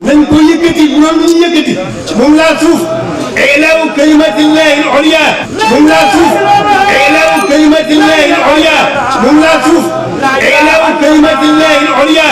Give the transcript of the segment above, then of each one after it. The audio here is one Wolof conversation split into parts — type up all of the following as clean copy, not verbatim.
nañ ko yëkkati noonu ñu yëkkati moom laa suuf ilaahu kalimatillahi al-ulya moom laa suuf ilaahu kalimatillahi al-ulya moom laa suuf ilaahu kalimatillahi al-ulya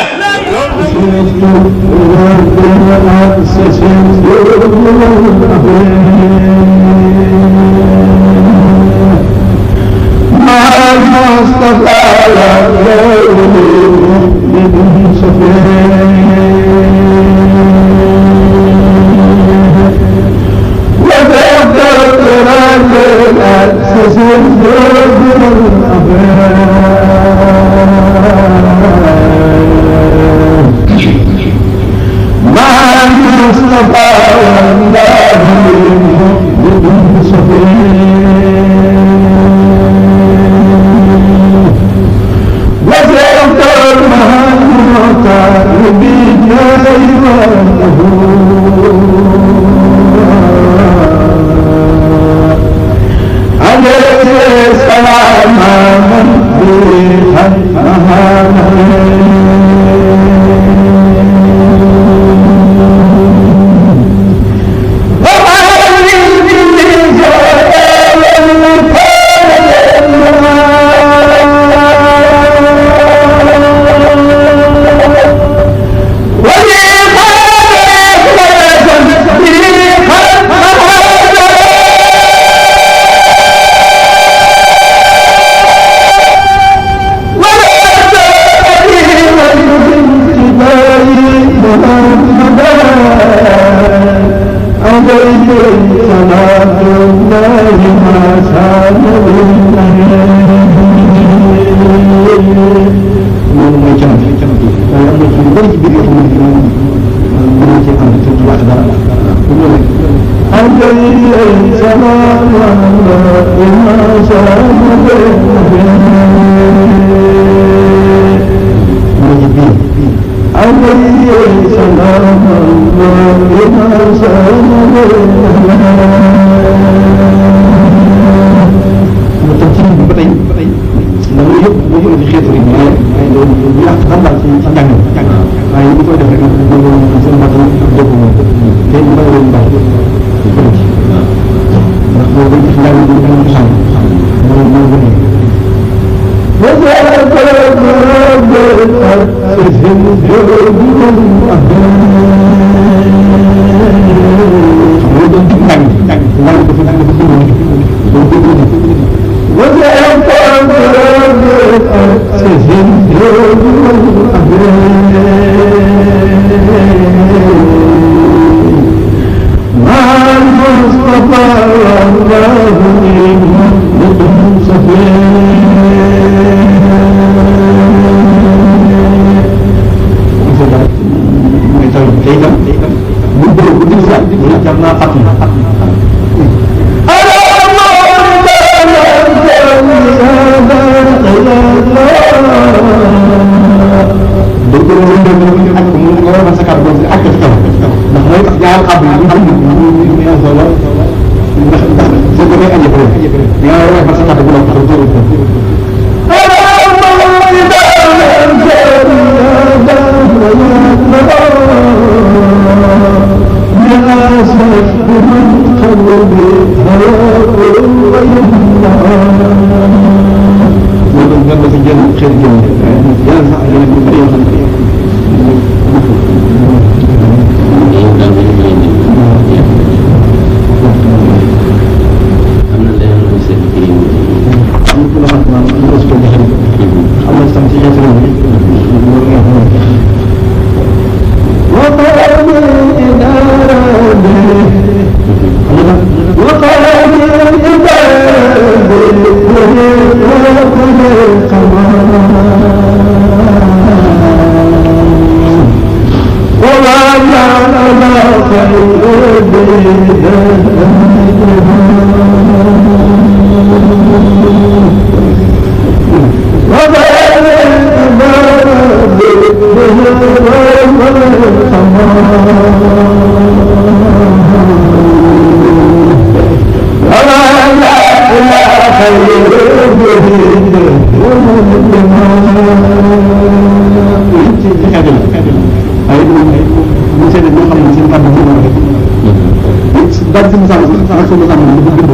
daal di sama sama sama sama lu ko bind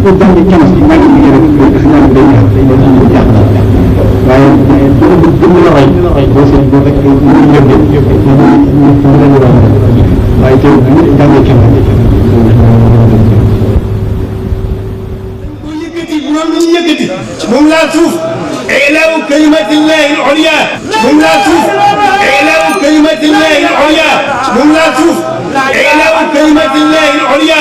bu jàngee kenn si maa ngi liggéey rek xam naa day ñaan day jàng waaye gën la roy boo seet boo fekk ñu yënde waaye teew bu jàngee kenn moom laa suuf ilaahu kalimatillahi al-ulya moom laa suuf ilaahu kalimatillahi al-ulya moom laa suuf ilaahu kalimatillahi al-ulya